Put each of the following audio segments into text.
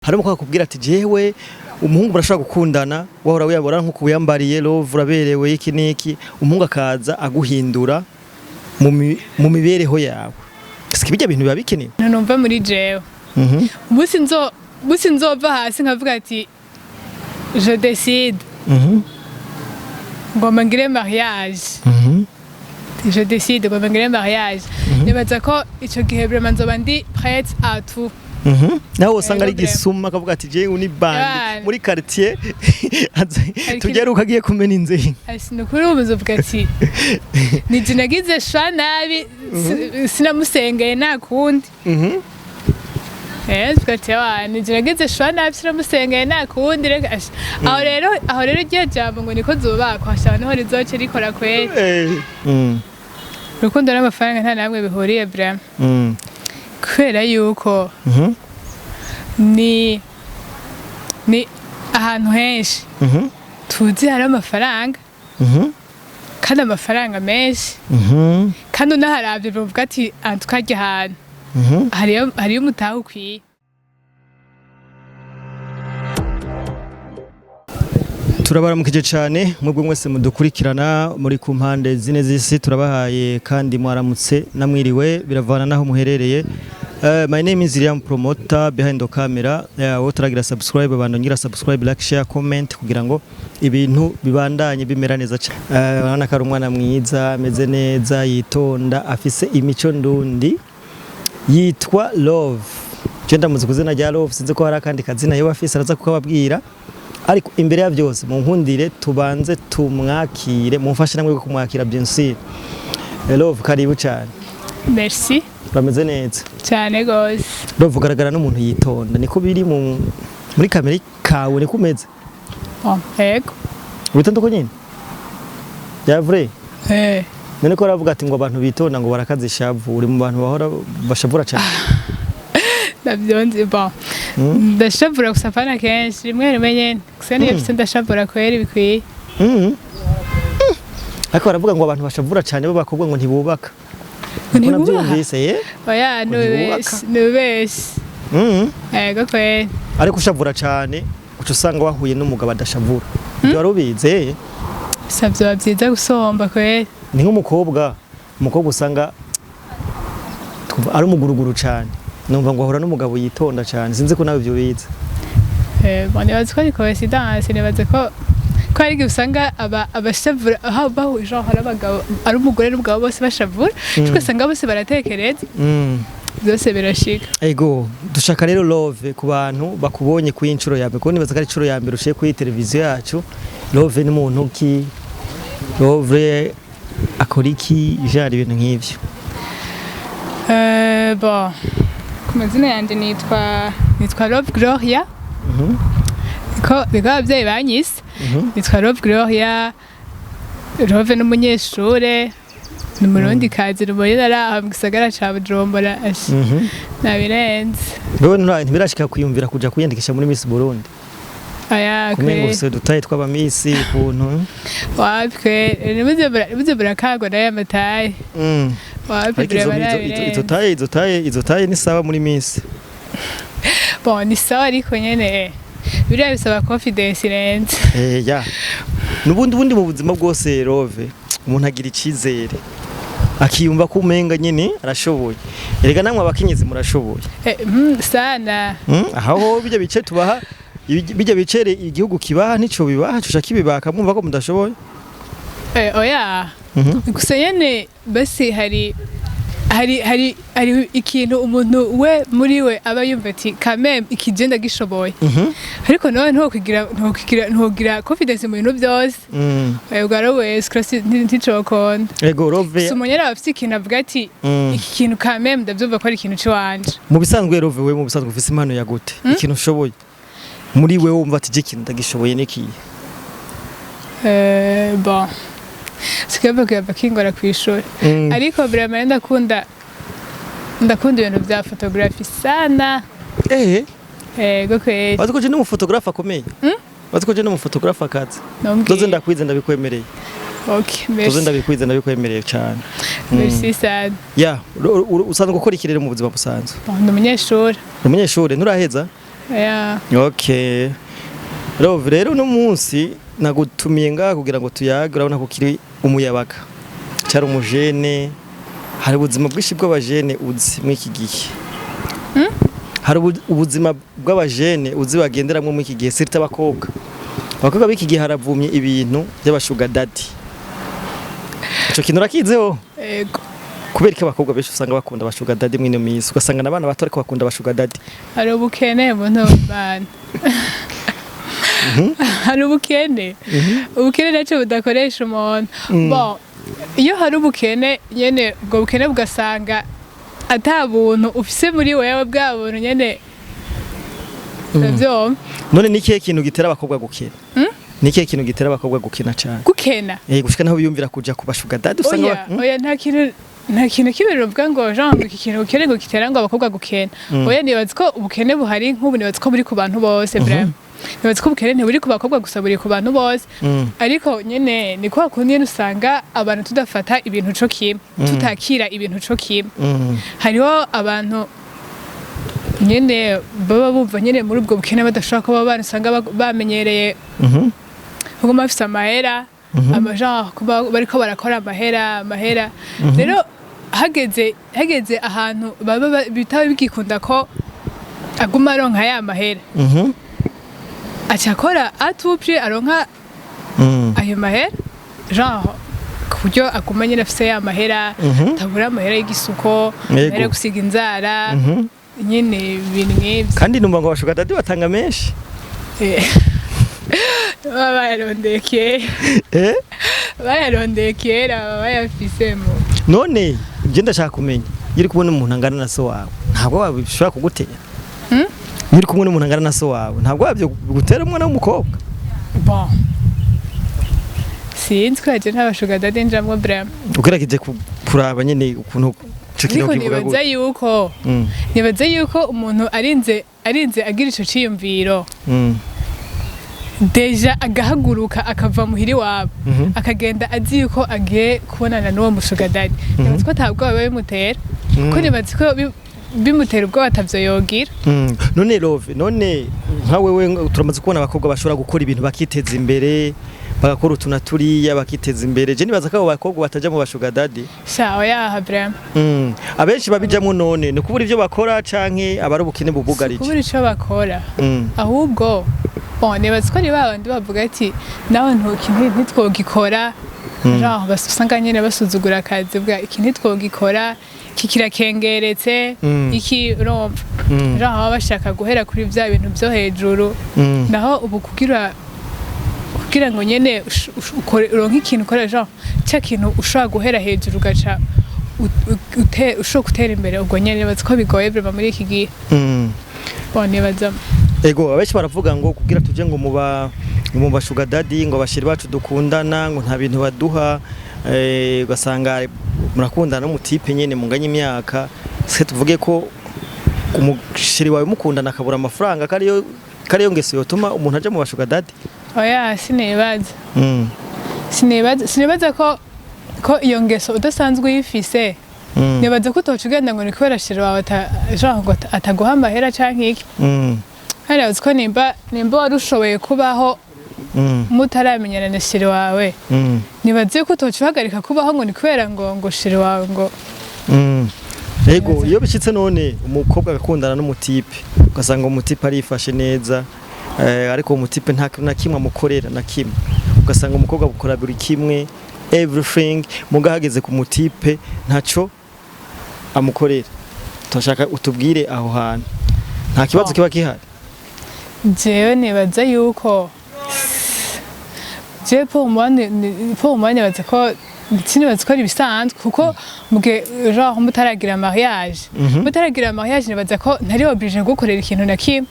Hari umukobwa akubwira ati: "Jewe umuhungu murashobora gukundana, wahora wiyabora nkuko wiyambariye, love, uraberewe, iki niki." Umuhungu akaza aguhindura mu mibereho yawe. Sike bijya bintu biba bikenewe? Numva muri jewe umunsi nzova hasi nkavuga ati: "Je décide, ngomba ngire mariage, je décide, ngomba ngire mariage", nibaza ko ico gihe vraiment nzoba ndi prête à tout. Nawe usanga ari Yego, vraiment. gisuma, akavuga ati: "Jewe ni bandi muri quartier tugeruka agiye kumena inzu." Ati: "Ni ukuri ubu nzovuga ati nije nagize choix nabi, sinamusengeye, nta kundi." Tuvuga ati: "Wa, nije nagize choix nabi, sinamusengeye, nta kundi, reka." Aho rero iryo jambo ngo niko zubakwa hashaka niho rizoce rikora kweri. Urukundo n'amafaranga nta namwe bihuriye vraiment, kubera yuko ni ahantu henshi tuzi hari amafaranga, kandi amafaranga menshi, kandi unaharavye bavuga ati: "Tukarya ahantu hariyo umutahe ukwiye." Turabaramukije cyane mwebwe mwese mudukurikirana muri ku mpande zine z'isi. Turabahaye kandi mwaramutse namwiriwe, biravana naho muherereye. My name is Liam Promoter behind the camera. Wowe turagira subscribe, abantu ngira subscribe, like, share, comment kugira ngo ibintu bibandanye bimera neza cyane. Urabona ko ari umwana mwiza, ameze neza, yitonda, afise imico ndundi, yitwa Love. Je ndamuzi ku izina rya Love, sinzi ko hari akandi kazina yoba afise, araza kukababwira. Ariko imbere ya byose munkundire tubanze tumwakire, mumfashe namwe kumwakira, bien sûr. Love, karibu cyane. Merci. Urameze neza? Cyane gose. Love, ugaragara n'umuntu yitonda, niko biri muri kamere kawe, niko umeze? Oh, yego. Witonda uko nyine bya vrai? Eh. None ko baravuga ati ngo abantu bitonda ngo barakaza ishavu, uri mu bantu bahora bashavura cyane? Navyo nzi. Bon, ndashavura gusa apana kenshi, rimwe rimwe nyene gusa niyo mfise ndashavura kweri bikwiye. Ariko baravuga ngo abantu bashavura cyane b'abakobwa ngo ntibubaka. Ngo Niko ntibubaka? nabyumvise, eh? Oya. Ngo ntibubaka. Nubeshi, nubeshi. Yego kweri. Ariko ushavura cyane uca usanga wahuye n'umugabo adashavura. Ibyo wari ubizi, eh? Gusa vyoba vyiza gusomba kweri. Ni nk'umukobwa, umukobwa usanga twumva ari umuguruguru cyane, numva ngo ahura n'umugabo yitonda cyane. Sinzi ko nawe ibyo ubizi. Bon, nibaza ko ari coincidence. Nibaza ko hari igihe usanga abashavura aho bahuje, genre hari abagabo, ari umugore n'umugabo, bose bashavura, ugasanga bose baratekereza. Byose birashika. Ego, dushaka rero Love, ku bantu bakubonye ku inshuro ya mbere, kuko nibaza ko ari inshuro ya mbere uciye kuri televiziyo yacu. Love ni muntu ki? Love akora iki? Genre ibintu nk'ivyo. Bon, ku mazina yanjye nitwa Love Gloria. Niko ababyeyi banyise. Nitwa Love Gloria. Love ni umunyeshure, ni umurundi kazi, ni umunyene aha mu gisagara ca Bujumbura. Ashi, nabirenze. Wewe ntibirashika kwiyumvira kuja kwiyandikisha muri Miss Burundi? Aya. Kumenga Kwe. ufise udutaye tw'aba miss ukuntu. Wapi kwe, nimuze murakagwa n'aya mataye. Wapi. Ariko izo Vraiment. taille ni sawa muri Miss. Bon, ni sawa, ariko nyene biriya bisaba confidence irenze. Eh, ya. Nubundi bundi mu buzima bwose, Love, umuntu agira icizere, akiyumva ko umenga nyene arashoboye. Erega namwe abakenyezi murashoboye. Sana. Aho bijya bice tubaha, bijya bicere igihugu kibaha, nico bibaha cusha kibibaka, mwumva ko mudashoboye. Oya. Gusa nyene basi hari ikintu umuntu we muri we aba yumva ati: "Quand même ikigenda gishoboye." Ariko nawe ntokwigira confidence mu bintu byose. Ubwo ari wese nticokonda. Ego, Love. Gusa umuntu yari afite ikintu avuga ati: "Iki kintu quand même ndavyumva ko ari ikintu ciwanje." Mu bisanzwe, Love, we mu bisanzwe ufise impano ya gute? Ikintu ushoboye muri wewe wumva ati: "Je ikintu ndagishoboye", nikiye? Bon, sikaba kuyava kingora kw'ishuri. Ariko vraiment ndakunda ibintu vya photographie sana. Ego kweri. Bazi ko je n'umuphotographe akomeye, bazi ko je n'umuphotographe akazi. Nombwira. Tuze ndakwize, ndabikwemereye. Okay, Tuze merci. ndabikwize, ndabikwemereye cyane. Merci sana. Ya, usanzwe ukora iki rero mu buzima busanzwe? Bon, ndi umunyeshuri. Umunyeshuri, nturaheza? Yeah. Okay. Love, rero uno munsi nagutumiye ngaha kugira ngo tuyage. Urabona ko kiri umuyabaga, cyari umujene. Hari ubuzima bwinshi bw'abajene uzi muri iki gihe? Hari ubuzima bw'abajene uzi bagenderamwo muri iki gihe, surtout abakobwa? Abakobwa b'iki gihe haravumye ibintu by'aba sugar daddy. Ico kintu urakizeho? Ego. Kubera ko abakobwa benshi usanga bakunda aba sugar daddy mw'ino minsi, ugasanga n'abana bato ariko bakunda aba sugar daddy. Hari ubukene, muntu w'Imana. Hari ubukene. Ubukene nacyo budakoresha umuntu. Bon, iyo hari ubukene nyene, ubwo bukene bugasanga ata buntu ufise muri wewe, bwa buntu nyene, uravyumva? None ni ikihe kintu gitera abakobwa gukena? Ni ikihe kintu gitera abakobwa gukena cyane? Gukena? Gushika naho biyumvira kuja ku ba sugar daddy, usanga Oya. Oya, nta kintu kibi uvuga ngo genre ngo iki kintu bukene ngo gitera ngo abakobwa gukena. Oya, nibaza ko ubukene buhari nk'ubu, nibaza ko buri ku bantu bose vraiment. Nibaza ko ubukene ntiburi ku bakobwa gusa, buri ku bantu bose. Ariko nyene ni kwa kundi nyene usanga abantu tudafata ibintu co kimwe, tutakira ibintu co kimwe. Hariho abantu nyene baba bumva nyene muri ubwo bukene badashobora kuba abana, usanga bamenyereye kuguma bafise amahera, amagenre kuba bariko barakora amahera amahera. Rero hageze ahantu baba bitaba bigikunda ko aguma aronka ya mahera, aca akora à tout prix aronka ayo mahera, genre ku buryo aguma nyene afise ya mahera, atabura amahera y'igisuko, amahera yo gusiga inzara, nyene ibintu nk'ivyo. Kandi numva ngo aba sugar daddy batanga menshi. Baba bayarondeye kera. Bayarondeye kera, baba bayafisemo. None ibyo ndashaka kumenya, iyo uri kubona umuntu angana na so wawe, ntabwo wabishobora kugutera? Iyo uri kumwe n'umuntu angana na so wawe, ntabwo wabyo gutera umwana w'umukobwa? Bon, sinzi ko yaje, nta ba sugar daddy njamwo vraiment. Ugerageje kuraba nyene ukuntu ico kintu Ariko kivuga nibaza gute? yuko nibaza yuko umuntu arinze agira ico ciyumviro, déjà agahaguruka akava muhiri wabo, akagenda azi yuko agiye kubonana n'uwo mu sugar daddy, nibaza ko atabwoba biba bimutera, ko nibaza ko bimutera ubwoba atavyo yogira. None Love, none nka wewe, turamaze kubona abakobwa bashobora gukora ibintu bakiteza imbere, bagakora utu na turiya bakiteza imbere. Je nibaza ko abo bakobwa bataja mu ba sugar daddy. Sha, oyaha vraiment. Abenshi babijamwo none ni ukubura ivyo bakora canke aba ari ubukene bubugarije? Kubura ico bakora. Ahubwo bon, nibaza ko ari babandi bavuga ati nawe ntuki ntitwogikora, genre usanga nyene basuzugura akazi bwa iki ntitwogikora, iki kirakengeretse, iki, urumva? Genre baba bashaka guhera kuri vya bintu vyo hejuru. Naho ubu kugira ngo nyene uronke ikintu ukora, genre ca kintu ushobora guhera hejuru ugaca ushobora gutera imbere, ubwo nyene nibaza ko bigoye vraiment muri iki gihe. Bon, nibaza. Ego, abenshi baravuga ngo kugira tuje ngo mu ba sugar daddy, ngo aba chéri bacu dukundana ngo nta bintu baduha. Ugasanga murakundana n'umu type nyene munganya imyaka, se tuvuge ko umu chéri wawe mukundana akabura amafaranga, kariyo ngeso yotuma umuntu aja mu ba sugar daddy? Oya, sinibaza. Sinibaza ko iyo ngeso udasanzwe uyifise, nibaza ko utoca ugenda ngo ni kubera chéri wawe genre ngo ataguha amahera canke iki. Hariya uzi ko nimba wari ushoboye kubaho mutaramenyana na chéri wawe, nibaze ko utoca uhagarika kubaho ngo ni kubera ngo chéri wawe ngo. Ego, iyo bishitse none umukobwa agakundana n'umu type, ugasanga umu type arifashe neza, ariko uwo mu type nta kintu na kimwe amukorera na kimwe, ugasanga umukobwa akora buri kimwe, everything, muga hageze ku mu type ntaco amukorera. Turashaka utubwire aho hantu nta kibazo Oh. kiba gihari? Jewe nibaza yuko jewe pour moi nibaza ko sinibaza ko ari ibisanzwe, kuko mugihe genre mutaragira mariage, nibaza ko ntari obligé gukorera ikintu na kimwe.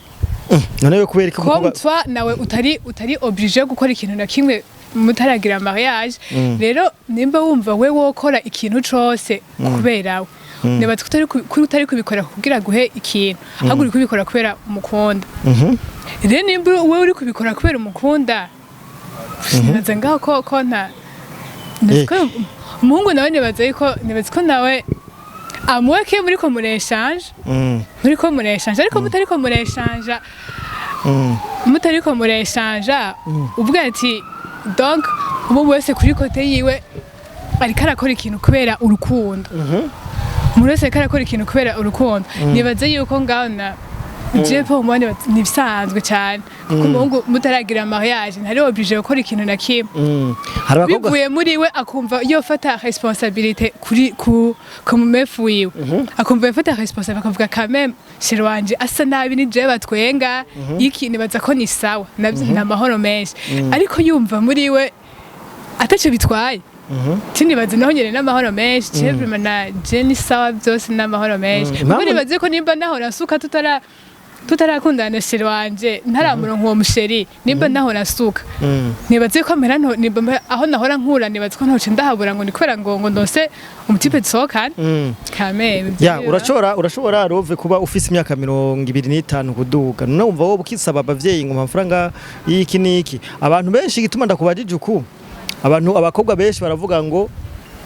None we kubera ko Comme umukobwa toi nawe utari obligé gukora ikintu na kimwe mutaragira mariage. Rero nimba wumva we wokora ikintu cose kubera we, nibaza ko utari kubikora kugira guhe ikintu, ahubwo uri kubikora kubera umukunda. Rero nimba wewe uri kubikora kubera umukunda, nibaza ngaho ko nta nibaza ko umuhungu nawe, nibaza yuko nibaza ko nawe Amweke muriko mureshanje, muriko mureshanje, ariko mutariko mureshanja, mutariko mureshanja, uvuga ati donc umwe wese kuri côté yiwe ariko arakora ikintu kubera urukundo, umuntu wese ariko arakora ikintu kubera urukundo. Nibaze yuko ngaho na je pour moi ni ibisanzwe cyane, kuko umuhungu mutaragira mariage ntari obligé gukora ikintu na kimwe. Hari abakobwa Bivuye muri we, akumva yofata responsabilité kuri ku mu meuf wiwe, akumva yofata responsabilité, akavuga quand même chéri wanje asa nabi ni jewe batwenga iki, nibaza ko ni sawa navyo, ni amahoro menshi. Ariko yumva muri we ataco bitwaye, sinibaza naho nyene n'amahoro menshi. Je vraiment na je ni sawa, byose n'amahoro menshi, kuko nibaze ko nimba nahora nsuka tutarakundana na chéri wanje, ntaramuronka uwo mu chéri, nimba nahora nsuka, nibaze ko mpera nimba aho nahora nkura, nibaze ko ntoce ndahabura ngo ni kubera ngo ndose umu type dusohokana kameme. Ya, urashobora Rove kuba ufise imyaka 25 kuduga, none wumva wowe ukisaba abavyeyi ngo amafaranga y'iki n'iki? Abantu benshi, igituma ndakubajije uku, abantu, abakobwa benshi baravuga ngo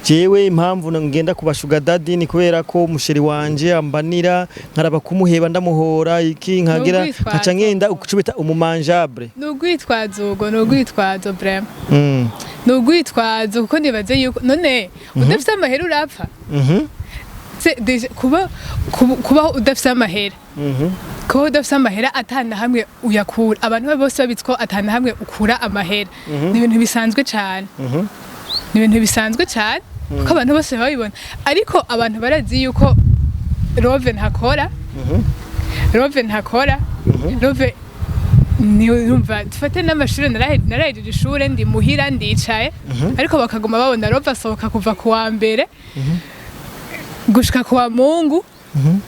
jewe impamvu ngenda kuba sugar daddy ni kubera ko umu chéri wanje ambanira, nkaraba kumuheba, ndamuhora iki, nkagira N'urwitwazo. nkaca ngenda ucubita umumanjable. Ni urwitwazo ubwo, ni urwitwazo vraiment, ni urwitwazo, kuko nibaze yuko none udafise amahera urapfa. Déjà, kubaho udafise amahera, kubaho udafise amahera atana hamwe uyakura, abantu bose babizi ko atana hamwe ukura amahera, ni ibintu bisanzwe cane, ni ibintu bisanzwe cane, kuko abantu bose babibona. Ariko abantu barazi yuko Rove ntakora, Rove ntakora, Rove niyumva dufate n'amashuri, narahejeje ishure, ndi muhira ndicaye, ariko bakaguma babona Rove asohoka kuva ku wa mbere gushika ku wa Mungu,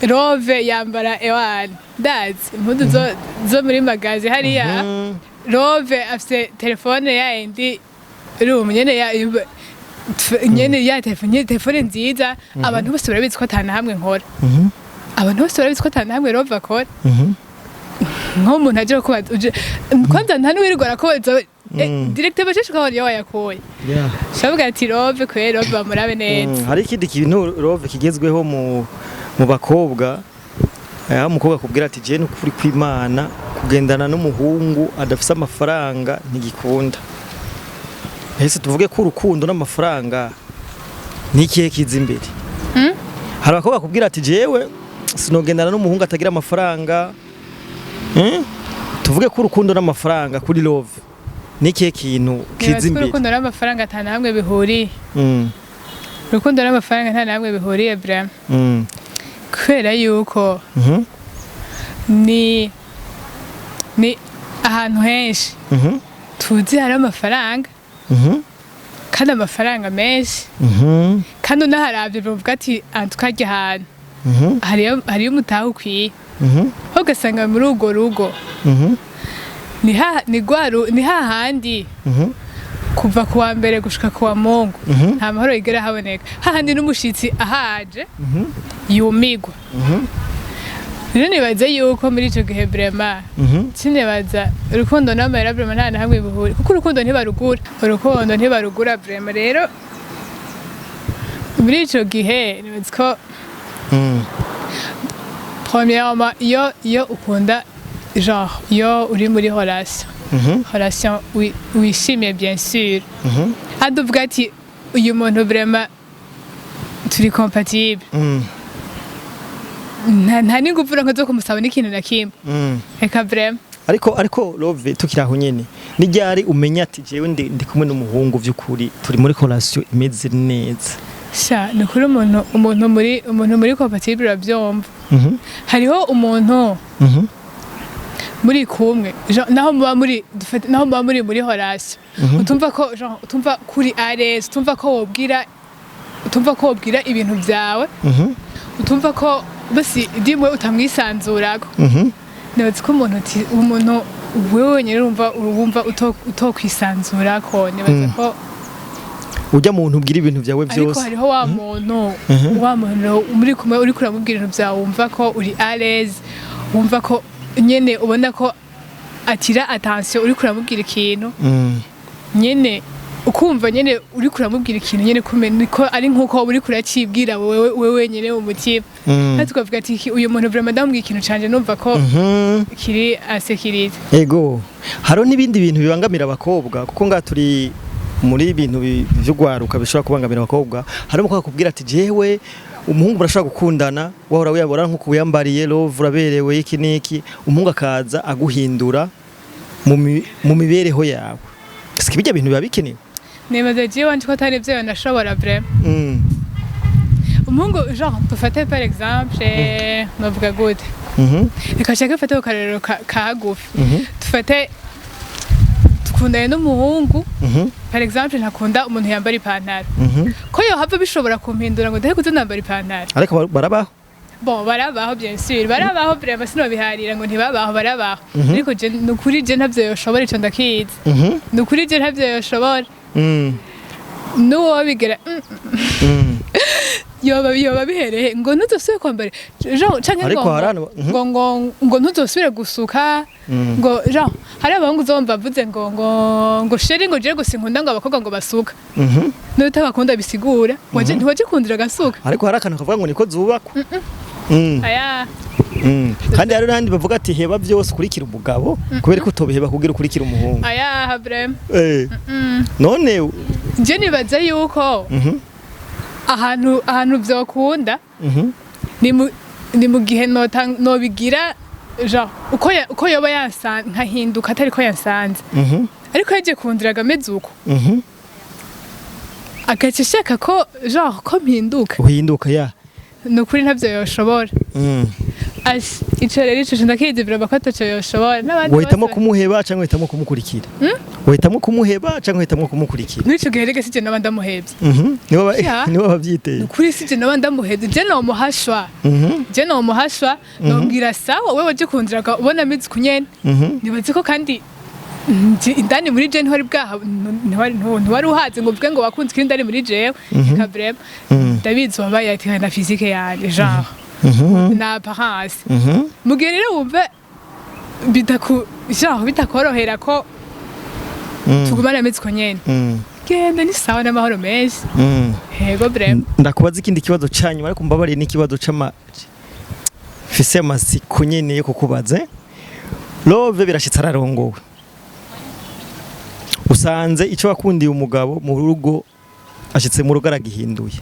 Rove yambara ewana ndazi impuzu zo muri magazi hariya, Rove afise telefone ya yindi room nyene ya nyene ya telefone nyene, telefone nziza. Abantu bose barabizi ko atana hamwe nkora, abantu bose barabizi ko atana hamwe Rove akora. Nk'umuntu aje kubaza uje kwanza nta n'uwirirwa arakubaza, direct bashishika aho wayakuye. Shavuga ati Rove kwe Rove bamurabe neza. Hari ikindi kintu Rove kigezweho mu bakobwa, aho umukobwa akubwira ati je n'ukuri kw'Imana kugendana n'umuhungu adafise amafaranga ntigikunda. Ese tuvuge ko urukundo n'amafaranga ni ikihe kiza imbere? Hari abakobwa bakubwira ati jewe sinogendana n'umuhungu atagira amafaranga. Tuvuge ko urukundo n'amafaranga kuri Love ni ikihe kintu kiza Nibaza ko imbere? urukundo n'amafaranga ata na hamwe bihuriye. Urukundo n'amafaranga nta na hamwe bihuriye vraiment, kubera yuko ni ahantu henshi tuzi hari amafaranga, kandi amafaranga menshi, kandi unaharavye bavuga ati tukarya ahantu hariyo umutahe ukwiye, aho ugasanga muri urwo rugo ni ni hahandi kuva ku wa mbere gushika ku wa Mungu nta mahoro yigera haboneka, hahandi n'umushitsi ahaje yumigwa. Rero nibaze yuko muri ico gihe vraiment sinibaza urukundo n'amahera vraiment nta na hamwe bihuriye, kuko urukundo ntibarugura, urukundo ntibarugura vraiment. Rero muri ico gihe nibaza ko premièrement iyo ukunda, genre iyo uri muri relation, relation wishimiye bien sûr, hadi uvuga ati uyu muntu vraiment turi compatible, nta n'ingufu uronka zo kumusaba n'ikintu na kimwe. Eka vraiment. Ariko Love, tukiri aho nyene, ni ryari umenya ati jewe ndi kumwe n'umuhungu vy'ukuri, turi muri relation imeze neza? Sha, ni ukuri umuntu muri compatible uravyumva. Hariho umuntu muri kumwe, genre, naho muba muri naho muba muri relation, utumva ko genre utumva kuri à l'aise, utumva ko wobwira ibintu byawe, utumva ko basi dimwe utamwisanzurako. Nibaza ko umuntu wewe wenyine urumva utokwisanzurako, nibaza ko Ujya muntu ubwira ibintu byawe ariko byose. Hariho wa muntu muri kumwe, uriko uramubwira ibintu byawe, wumva ko uri à l'aise, wumva ko nyene ubona ko atira attention uriko uramubwira ikintu nyene. Ukumva nyene uriko uramubwira ikintu nyene ko ari nkuko uriko urakibwira wewe wenyene mu mutima. Kandi tukavuga ati: "Uyu muntu vraiment ndamubwira ikintu canje numva ko kiri en sécurité." Ego, hariho n'ibindi bintu bibangamira abakobwa, kuko ngaha turi muri ibintu vy'ugwaruka bishobora kubangamira abakobwa. Hari umukobwa akubwira ati: "Jewe umuhungu murashobora gukundana, wahora wiyabora nk'uko wiyambariye, love, uraberewe, iki n'iki." Umuhungu akaza aguhindura mu mibereho yawe. Sike bijya bintu biba bikenewe? Nibaza jewe wanje ko atari ivyo ndashobora vraiment. Umuhungu, genre dufate par exemple, novuga gute? Reka nshake mfate ku karorero kagufi. Dufate dukundanye n'umuhungu, par exemple ntakunda umuntu yambara ipantaro. Ko yohava bishobora kumpindura ngo ndahe kuza nambara ipantaro? Ariko barabaho. Bon, barabaho, bien sûr barabaho. Vraiment sinobiharira ngo ntibabaho, barabaho. Ariko je nukuri je ntavyo yoshobora, ico ndakizi. Nukuri je ntavyo yoshobora. N'uwo bigera yoba bihereye ngo ntuzosubire kwambara, genre, canke Ariko ngo hari ngo ntuzosubire gusuka. Ngo genre hari abahungu uzomva avuze ngo chérie, ngo je gusa inkunda ngo abakobwa ngo basuka. N'utabakunda bisigura waje ntiwaje kundira agasuka. Ariko hari akantu kavuga ngo niko zubakwa. Aya. Kandi hari n'abandi bavuga ati: "Heba byose ukurikira umugabo." Kubera ko utobiheba kugira ukurikira umuhungu? Aya, vraiment. None Je nibaza yuko ahantu vyokunda ni mu gihe nobigira genre uko yoba yansanze nkahinduka, atari ko yansanze. Ariko yaje kundiraga ameze uko, agaca ashaka ko genre ko mpinduka. Uhinduka ya. Ni ukuri ntavyo yoshobora. Ash, ico rero ico ndakizi vraiment ko ataco yoshobora n'abandi Wahitamo bose. kumuheba cyangwa wahitamo kumukurikira? Wahitamo kumuheba cyangwa wahitamo kumukurikira? Muri ico gihe rega sije naba ndamuhevye. Nibo Ya. nibo bavyiteye. Ni ukuri sije naba ndamuhevye, je nomuhashwa. Je nomuhashwa, nobwira: "Sawa, wewe waje kundiraga ubona ameze uku nyene." Nibaze ko kandi indani muri je ntiwari bwaha, ntiwari uhaze ngo uvuge ngo wakunze ikiri indani muri jewe. Reka vraiment, ndabizi wabaye ati na physique yanje, genre na apparence. Mu gihe rero wumva bitaku genre bitakorohera ko tugumana ameze uko nyene, genda, ni sawa n'amahoro menshi. Yego, vraiment. Ndakubaza ikindi kibazo canyuma, ariko mbabariye n'ikibazo c'ama fise amatsiko nyene yo kukubaza, eh? Love birashitse ararongowe, usanze ico wakundiye umugabo mu rugo, ashitse mu rugo aragihinduye.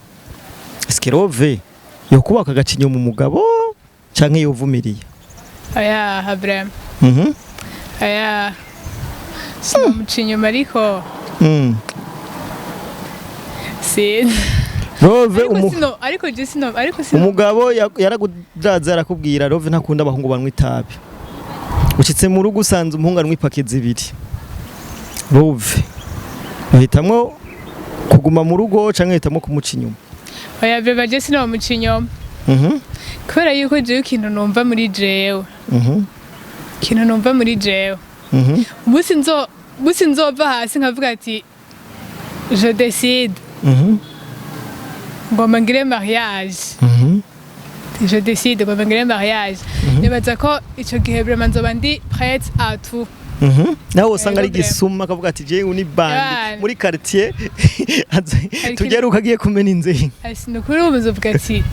Eske Love yokubaka agaca inyuma umugabo canke yovumiriye? Oya, vraiment. Oya, sinamuca inyuma ariko sinzi. Love Ariko sino, ariko je sino, ariko sino. Umugabo yaragudaza arakubwira: "Love ntakunda abahungu banywa itabi." Ushitse mu rugo usanze umuhungu anywa ipake zibiri. Love uhitamwo kuguma mu rugo canke uhitamwo kumuca inyuma? Oya, vraiment, je sinomuca inyuma. Kubera yuko jewe ikintu numva muri jewe, ikintu numva muri jewe, umunsi nzova hasi nkavuga ati: "Je décide, ngomba ngire mariage, je décide, ngomba ngire mariage", nibaza ko ico gihe vraiment nzoba ndi prête à tout. Nawe usanga ari Yego, vraiment. gisuma akavuga ati: "Jewe ni bandi Yabana. muri quartier tugeruka agiye kumena inzenga." Ati ni ukuri ubu nzovuga ati: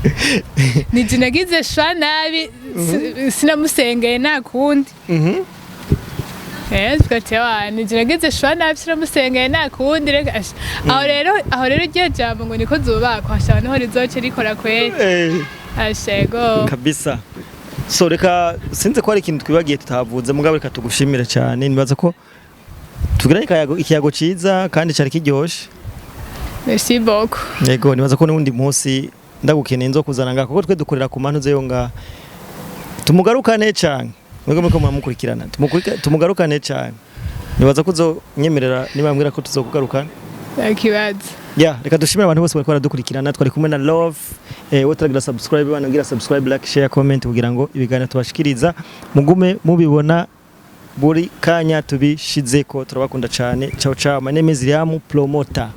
"Nije nagize sha nabi, sinamusengeye nta kundi." Tuvuga ati: "Wa nije nagize sha nabi, sinamusengeye nta kundi." Reka aho rero iryo jambo ngo niko zubakwa hasha niho rizoce rikora kweri. Ashego. Kabisa. So reka, sinzi ko hari ikintu twibagiye tutavuze, mugabo reka tugushimire cyane. Nibaza ko tugiranye ikiyago ciza kandi cari kiryoshe. Merci beaucoup. Yego, nibaza ko n'undi munsi ndagukeneye nzo kuzana ngaha, kuko twe dukorera ku mantu zeyo ngaha. Tumugarukane cyane mwebwe muriko muramukurikirana. Tumugarukane cyane. Nibaza ko uzonyemerera niba mbwira ko tuzokugarukana. Nta kibazo. Ya, reka dushimire abantu bose bariko baradukurikirana. Twari kumwe na Love. Wowe turagira subscribe, bana gira subscribe, like, share, comment kugira ngo ibiganiro tubashikiriza mugume mubibona buri kanya tubishizeko. Turabakunda cyane. Ciao ciao. My name is Liam Promoter.